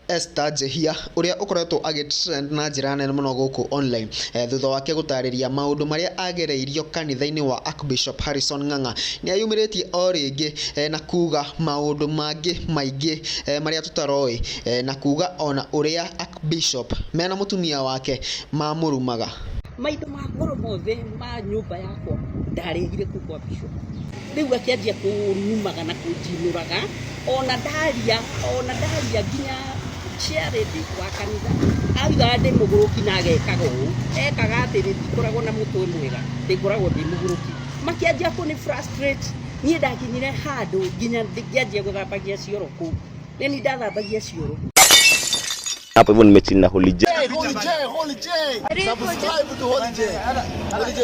Esther Njehia ũrĩa ũkoretwo agĩ trend na njĩra nene mũno gũkũ online thutha wake gũtarĩria maũndũ marĩa agereirio kanitha-inĩ wa Archbishop Harrison Ng'ang'a. Nĩ eyumĩrĩtie o rĩngĩ na kuga maũndũ mangĩ maingĩ marĩa tũtaroĩ na kuga ona ũrĩa Archbishop mena mũtumia wake mamũrumaga. Maindo ma goro mothe ma nyũmba yakwa ndarehire kũu kwa bishop. Rĩu akĩanjia kũnumaga na kũnjinũraga ona ndaria, ona ndaria nginya chairlady wa kanitha augaga ndĩ mũgũrũki na agekaga ũũ, ekaga atĩrĩ ndikoragwo na mũtwe mwega, ndĩkoragwo ndĩ mũgũrũki. Makĩanjia kũnĩ frustrate, niĩ ndakinyire handũ nginya ngĩanjia gũthambagia cioro kũu, nĩ niĩ ndathambagia cioro. Hapo hivyo nimechill na Holy J. Holy J, Holy J. Subscribe to Holy J. Holy J.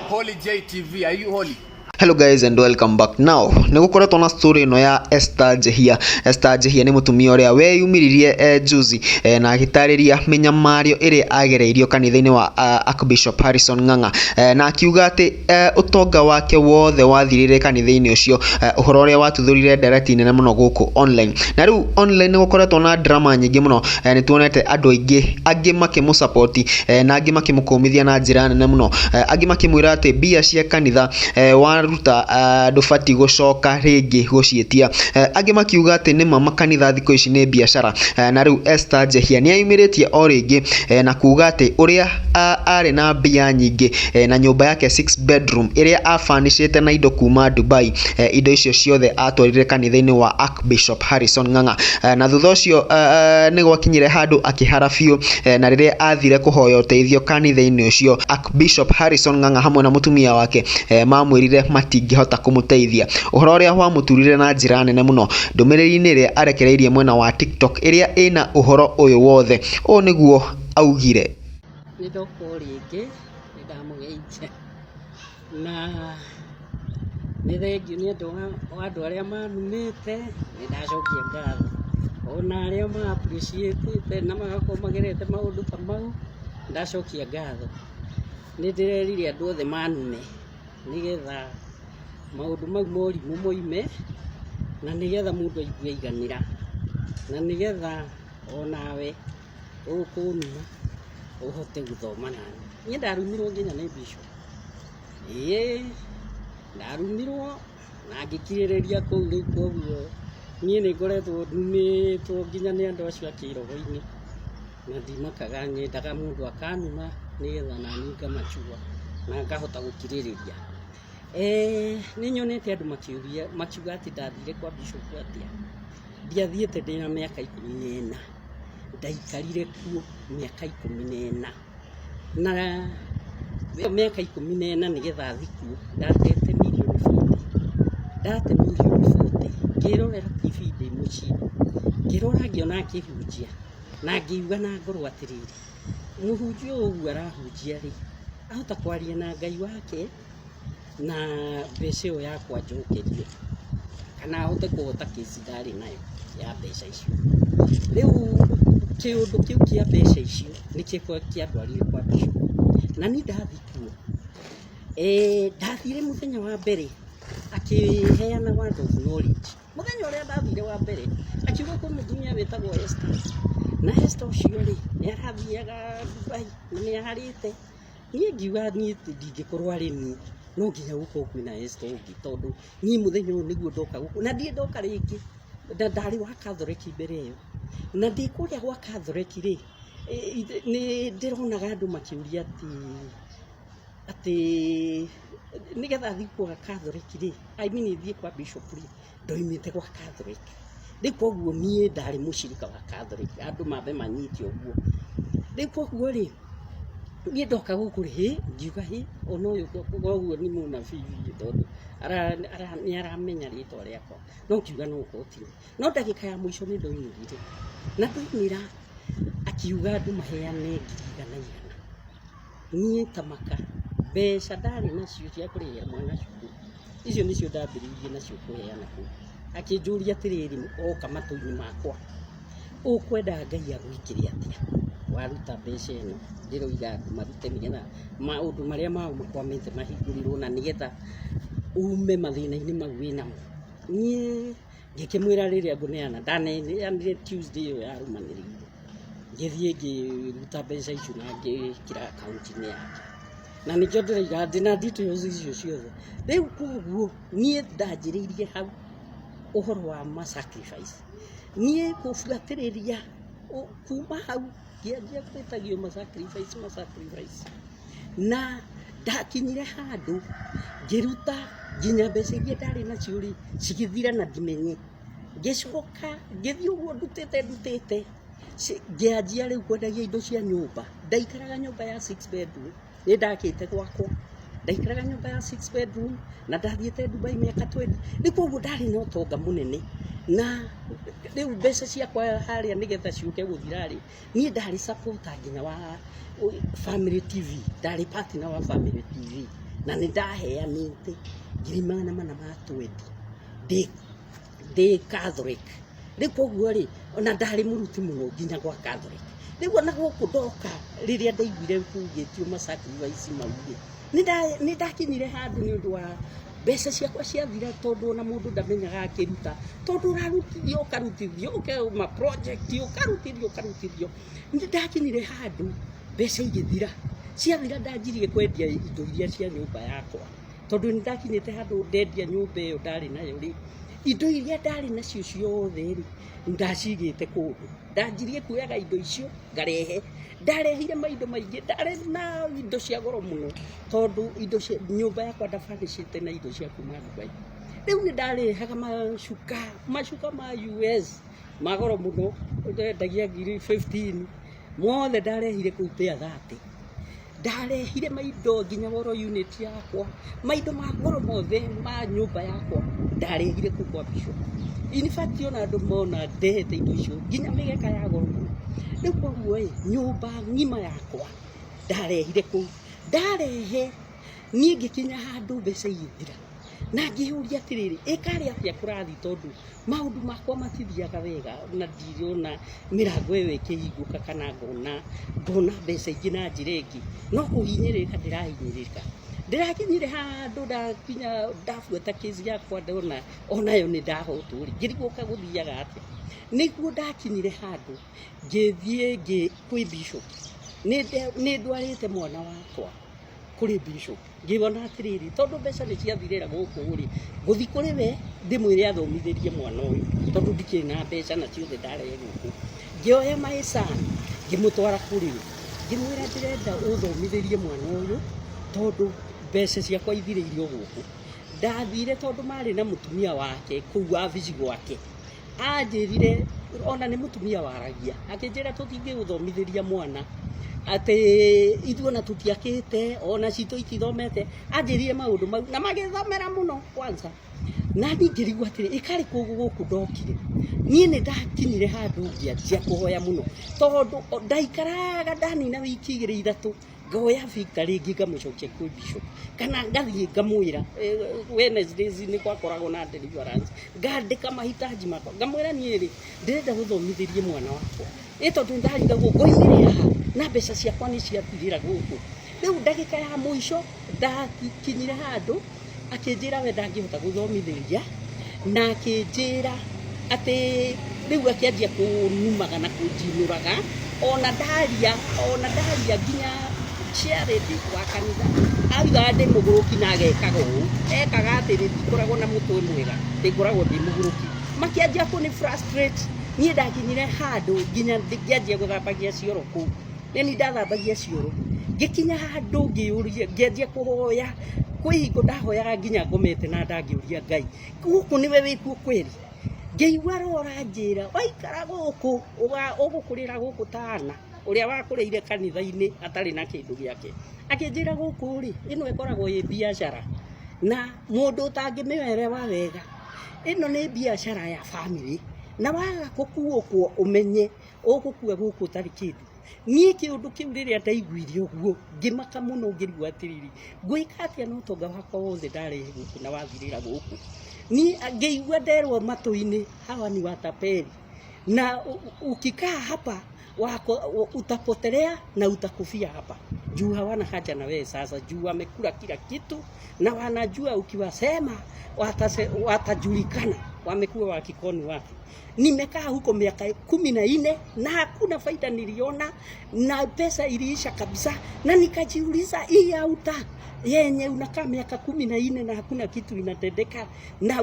Holy J TV, are you holy? Hello guys and welcome back. Now, nĩ gũkoretwo na story ĩno ya Esther Njehia. Esther Njehia nĩ mũtumia ũrĩa weyumĩririe juzi na agĩtarĩria mĩnyamario ĩrĩa agereirio kanitha-inĩ wa Archbishop Harrison Ng'ang'a na akiuga atĩ ũtonga wake wothe wathirire kanitha-inĩ ũcio, ũhoro ũrĩa watuthũrire ndereti nene mũno gũkũ online. Na rĩu online nĩ gũkoretwo na drama nyingĩ mũno, nĩ tuonete andũ aingĩ angĩ makĩmũ support na angĩ makĩmũkũmithia na njĩra nene mũno, angĩ makĩmwĩra atĩ mbia cia kanitha waruta ndũbatiĩ gũcoka rĩngĩ gũciĩtia, angĩ makiuga atĩ nĩma makanitha thikũ ici nĩ biacara. Na rĩu Esther Njehia nĩ eyumĩrĩtie o rĩngĩ na kuga atĩ ũrĩa arĩ na mbia nyingĩ na nyũmba yake 6 bedroom ĩrĩa abanicĩte na indo kuma Dubai, indo icio ciothe atwarire kanitha-inĩ wa Archbishop Harrison Ng'ang'a, na thutha ũcio nĩ gwakinyire handũ akĩhara biũ, na rĩrĩa athire kũhoya ũteithio kanitha-inĩ ũcio, Archbishop Harrison Ng'ang'a hamwe na mũtumia wake mamwĩrire matingĩhota kũmũteithia, ũhoro ũrĩa wamũturire na njĩra nene mũno. Ndũmĩrĩri-inĩ ĩrĩa arekereirie mwena wa TikTok ĩrĩa ĩna ũhoro ũyũ wothe, ũũ nĩguo augire. Nĩ ndoka o rĩngĩ, nĩ ndamũgeithia na nĩ thengiũ nĩ ũndũ wa andũ arĩa manumĩte, nĩ ndacokia ngatho. Ona arĩa ma appreciate na magakorwo magerete maũndũ ta mau, nĩ ndacokia ngatho. Nĩ ndĩrerire andũ othe manume nĩgetha maũndũ mau ma ũrimũ moime, na nĩgetha mũndũ aigue aiganĩra, na nĩgetha onawe ũkũnuma ũhote gũthoma nani. Niĩ ndarumirwo nginya nĩ bishop. Ĩĩ ndarumirwo na ngĩkirĩrĩria kũu rĩu koguo niĩ nĩ ngoretwo ndumĩtwo nginya nĩ andũ acio a kĩroho-inĩ na ndimakaga, nyendaga mũndũ akanuma nĩgetha nani ngamachua na ngahota gũkirĩrĩria. Nĩ nyonete andũ makĩũria makiuga atĩ ndathire kwa bishop atĩa. Ndiathiĩte ndĩna mĩaka 14, ndaikarire kuo mĩaka 14, na mĩaka 14 nĩgetha thiĩ kuo ndatete mirioni 40, ndate mirioni 40 ngĩrorera TV ndĩ mũciĩ, ngĩrora ngĩona akĩhunjia na ngĩuga na ngoro atĩrĩrĩ, mũhunjia ũyũ ũguo arahunjia rĩ, ahota kwaria na Ngai wake na mbeca ĩyo yakwa njokerio, kana ahote kũhota kĩci ndarĩ nayo ya mbeca icio. Rĩu kĩũndũ kĩu kĩa mbeca icio nĩkĩo kĩandwarire kwa bishop. Na niĩ ndathiĩ kuo, ndathire mũthenya wa mbere akĩheana word of knowledge. Mũthenya ũrĩa ndathire wa mbere akiuga kwĩ mũtumia wĩtagwo Esther, na Esther ũcio rĩ nĩ arathiaga Dubai na nĩ aharĩte. Niĩ ngiuga niĩ ndingĩkorwo arĩ niĩ, no nginya gũkorwo kwĩna Esther ũngĩ, tondũ niĩ mũthenya ũyũ nĩguo ndoka gũkũ na ndirĩ ndoka rĩngĩ. Na ndarĩ wa Catholic mbere ĩyo, na ndĩ kũrĩa gwa Catholic rĩ, nĩ ndĩronaga andũ makĩũria atĩ nĩgetha thiĩ kwa Catholic rĩ, I mean thiĩ kwa bishop rĩ, ndoimĩte gwa Catholic. Rĩu koguo niĩ ndarĩ mũcirika wa Catholic, andũ mambe manyite ũguo. Rĩu koguo rĩ, niĩ ndoka gũkũ rĩ, hĩ ngiuga hĩ ona ũyũ koguo nĩ mũnabii biũ, tondũ nĩ aramenya rĩtwa rĩakwa, no ngiuga no ũkorwo ti we. No ndagĩka ya mũico nĩ ndoimĩrire, na ndoimĩra akiuga andũ maheane ngiri igana igana. Niĩ ta maka mbeca ndarĩ nacio cia kũrĩhĩra mwana cukuru, icio nĩcio ndambĩrĩirie nacio kũheana kũu. Akĩnjũria atĩrĩrĩ, oka matũ-inĩ makwa, ũkwenda Ngai agwĩkĩre atĩa waruta mbeca ĩno ndĩroiga andũ marute nĩgetha maũndũ marĩa mao makwamĩte mahingũrĩrwo na nĩgetha ume mathĩna-inĩ mau wĩnamo. Niĩ Ngĩkĩmwĩra rĩrĩa ngũneana, ndaneanire Tuesday ĩyo yarũmanĩrĩire. Ngĩthiĩ ngĩruta mbeca icio na ngĩkĩra akaunti-inĩ yake. Na nĩkĩo ndĩroiga ndĩna details icio ciothe. Rĩu koguo niĩ ndanjĩrĩirie hau ũhoro wa ma sacrifice. Niĩ gũbuatĩrĩria kuma hau ngĩanjia gwĩtagio ma sacrifice, ma sacrifice. Na ndakinyire handũ ngĩruta nginya mbeca iria ndarĩ nacio rĩ, cigĩthira na ndimenye. Ngĩcoka ngĩthiĩ ũguo ndutĩte ndutĩte, ngĩanjia rĩu kwendagia indo cia nyũmba. Ndaikaraga nyũmba ya six bedroom, nĩ ndakĩte gwakwa. Ndaikaraga nyũmba ya six bedroom na ndathiĩte Dubai mĩaka 20. Rĩu koguo ndarĩ na ũtonga mũnene. Na rĩu mbeca ciakwa harĩa nĩgetha ciũke gũthira rĩ, niĩ ndarĩ supporter nginya wa Family TV, ndarĩ partner wa Family TV na nĩ ndaheanĩte ngiri magana mana ma 20 ndĩ Catholic. Rĩu koguo rĩ, ona ndarĩ mũruti mũno nginya gwa Catholic. Rĩu ona gũkũ ndoka rĩrĩa ndaiguire kugĩtio ma sacrifice mau rĩ, nĩ ndakinyire handũ nĩ ũndũ wa mbeca ciakwa ciathira, tondũ ona mũndũ ndamenyaga akĩruta, tondũ ũrarutithio ũkarutithio ũke ma project ũkarutithio ũkarutithio. Nĩ ndakinyire handũ mbeca igĩthira. Ciathira ndanjirie kwendia indo iria cia nyũmba yakwa, tondũ nĩ ndakinyĩte handũ ndendia nyũmba ĩyo ndarĩ nayo rĩ, indo iria ndarĩ nacio ciothe rĩ, ndacigĩte kũndũ. Ndanjirie kuoyaga indo icio ngarehe. Ndarehire maindo maingĩ, ndarĩ na indo cia goro mũno, tondũ indo cia nyũmba yakwa ndabanicĩte na indo cia kuma Dubai. Rĩu nĩ ndarehaga macuka, macuka ma US ma goro mũno, ndendagia ngiri 15, mothe ndarehire kũu pea 30. Ndarehire maindo nginya woro unit yakwa, maindo ma goro mothe ma nyũmba yakwa ndarehire kũu kwa Bishop. In fact ona andũ mona ndehete indo icio nginya mĩgeka ya goro mũno. Rĩu koguo ĩ, nyũmba ng'ima yakwa ndarehire kũu. Ndarehe niĩ ngĩkinya handũ mbeca igĩthira, na ngĩyũria atĩrĩrĩ, ĩkarĩ atĩa kũrathiĩ, tondũ maũndũ makwa matithiaga wega na ndirona mĩrango ĩyo ĩkĩhingũka kana ngona mbeca ingĩ na njĩra ĩngĩ, no kũhinyĩrĩrĩka ndĩrahinyĩrĩrĩka. Ndĩrakinyire handũ ndakinya ndabuata kesi yakwa ndona onayo nĩ ndahotwo rĩ, ngĩrigwo gũthiaga atĩa. Nĩguo ndakinyire handũ ngĩthiĩ kwĩ bishop. Nĩ ndwarĩte mwana wakwa kũrĩ bishop, ngĩona atĩrĩrĩ, tondũ mbeca nĩ ciathirĩra gũkũ rĩ, ngũthiĩ kũrĩ we ndĩmwĩre athomithĩrie mwana ũyũ, tondũ ndikĩrĩ na mbeca na ciothe ndarehe gũkũ. Ngĩoya my son ngĩmũtwara kũrĩ we, ngĩmwĩra ndĩrenda ũthomithĩrie mwana ũyũ, tondũ mbeca ciakwa ithirĩire o gũkũ. Ndathire tondũ marĩ na mũtumia wake kũu wabici gwake. Anjĩrire ona nĩ mũtumia waragia, akĩnjĩra tũtingĩgũthomithĩria mwana, atĩ ithuĩ ona tũtiakĩte, ona citũ itithomete. Anjĩrire maũndũ mau na magĩthomera mũno kwanza. Na niĩ ngĩrigwo atĩrĩ, ĩkarĩ kũ gũkũ ndokire. Niĩ nĩ ndakinyire handũ ngĩanjia kũhoya mũno, tondũ ndaikaraga ndanina wiki igĩrĩ ithatũ ngoya Victor rĩngĩ ngamũcokia kwĩ bishop, kana ngathiĩ ngamwĩra Wednesdays nĩ gwakoragwo na deliverance, ngandĩka mahitaji makwa, ngamwĩra niĩ rĩ ndĩrenda gũthomithĩrie mwana wakwa, ĩ tondũ ndarigagwo ngoimĩre haha na mbeca ciakwa nĩ ciathirĩra gũkũ. Rĩu ndagĩka ya mũico ndakinyire handũ akĩnjĩra we ndangĩhota gũthomithĩria, na akĩnjĩra atĩ rĩu akĩanjia kũnumaga na kũnjinũraga, ona ndaria nginya charity wa kanitha augaga ndĩ mũgũrũki na agekaga ũũ, ekaga atĩrĩ, ndikoragwo na mũtwe mwega, ndĩkoragwo ndĩ mũgũrũki. Makĩanjia kũni frustrate. Niĩ ndakinyire handũ nginya ngĩanjia gũthambagia cioro kũu, nĩ ndathambagia cioro, ngĩkinya handũ ngĩyũria, ngĩanjia kũhoya. Kwĩ hingo ndahoyaga nginya ngomete na ndangĩũria Ngai, gũkũ nĩwe wĩkuo kweri? Ngĩigua roho ũranjĩra waikara gũkũ ũgũkũrĩra gũkũ ta Ana ũrĩa wakũrĩire kanitha-inĩ atarĩ na kĩndũ gĩake. Akĩnjĩra gũkũ rĩ, ĩno ĩkoragwo ĩ biacara na mũndũ ũtangĩmĩerewa wega, ĩno nĩ biacara ya family, na waga gũkuũkwo ũmenye ũgũkua gũkũ ũtarĩ kĩndũ. Niĩ kĩũndũ kĩu rĩrĩa ndaiguire ũguo ngĩmaka mũno, ngĩrigwo atĩrĩrĩ, ngwĩka atĩa na ũtonga wakwa wothe ndarehe gũkũ na wathirĩra gũkũ. Niĩ ngĩigua nderwo matũ-inĩ, hawa ni watapeli, na ukikaa hapa wako utapotelea na utakufia hapa, juu hawana haja na wewe sasa, juu wamekula kila kitu na wanajua ukiwasema watajulikana. Wamekuwa wakikoni watu. Nimekaa huko miaka 14 na hakuna faida niliona, na pesa iliisha kabisa, na nikajiuliza hii auta yenye unakaa miaka 14 na hakuna kitu inatendeka, na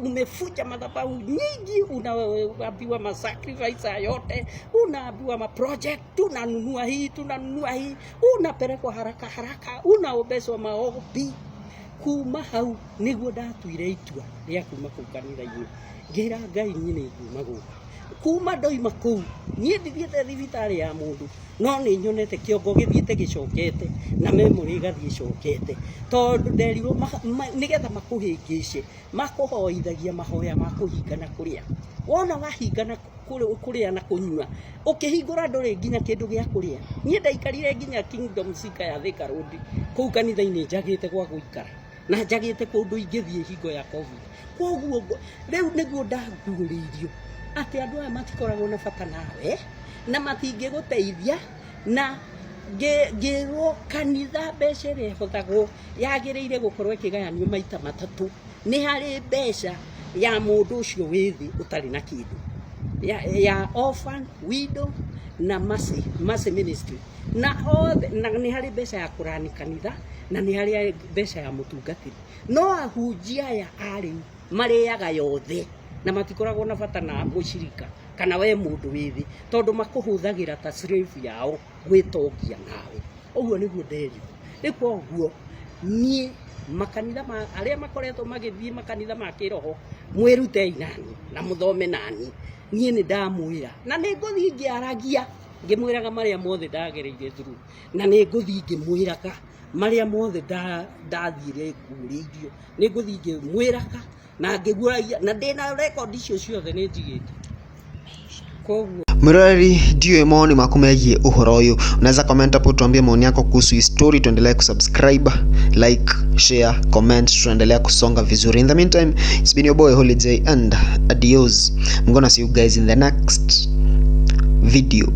umefuja madhabahu nyingi, unaambiwa masacrifice yote, unaambiwa maproject, tunanunua hii, tunanunua hii, unapelekwa haraka haraka, unaombezwa maombi. Kuma hau niguo ndatuire itua rĩa kuma kũu kanitha-inĩ, ngĩra Ngai niĩ nĩ nguma gũkũ. Kuma ndoima kũu niĩ ndithiĩte thibitarĩ ya mũndũ, no nĩ nyonete kĩongo gĩthiĩte gĩcokete na memory ĩgathiĩ ĩcokete, tondũ nderirwo nĩgetha makũhĩngĩce, makũhoithagia mahoya ma kũhingana kũrĩa. Wona wahingana kũrĩa na kũnyua, ũkĩhingũra ndũrĩ nginya kĩndũ gĩa kũrĩa. Niĩ ndaikarire nginya Kingdom Seeker ya Thika Road kũu kanitha-inĩ njagĩte gwa gũikara na njagĩte kũndũ ingĩthiĩ hingo ya COVID. Koguo rĩu nĩguo ndaguũrĩirio atĩ andũ aya matikoragwo na bata nawe na matingĩgũteithia, na ngĩrwo kanitha mbeca ĩrĩa ĩhothagwo yagĩrĩire gũkorwo ĩkĩgayanio maita matatũ. Nĩ harĩ mbeca ya mũndũ ũcio wĩ thĩ ũtarĩ na kĩndũ, ya orphan, widow na mercy ministry, na othe, na nĩ harĩ mbeca ya kũrani kanitha, na nĩ harĩ mbeca ya mũtungatĩri. No ahunjia aya a rĩu marĩaga yothe na matikoragwo na bata na mũcirika kana we mũndũ wĩ thĩ, tondũ makũhũthagĩra ta slave yao gwĩtongia nawe. Ũguo nĩguo nderirwo. Rĩu koguo niĩ makanitha ma arĩa makoretwo magĩthiĩ makanitha ma kĩroho, mwĩrutei nani na mũthome nani. Niĩ nĩ ndamwĩra na nĩ ngũthiĩ ngĩaragia ngĩmwĩraga marĩa mothe ndagereire through, na nĩ ngũthiĩ ngĩmwĩraga marĩa mothe ndathire ngurĩirio, nĩ ngũthiĩ ngĩmwĩraga na ngĩguagia, na ndĩna record icio ciothe nĩ njigĩte. Koguo Mwiroreri, ndiũĩ maoni maku megiĩ ũhoro ũyũ. Unaweza comment hapo tuambie maoni yako kuhusu hii story. Tuendelee kusubscribe, like, share, comment, tunaendelea kusonga vizuri. In the meantime, it's been your boy Holy J and adios. I'm gonna see you guys in the next video.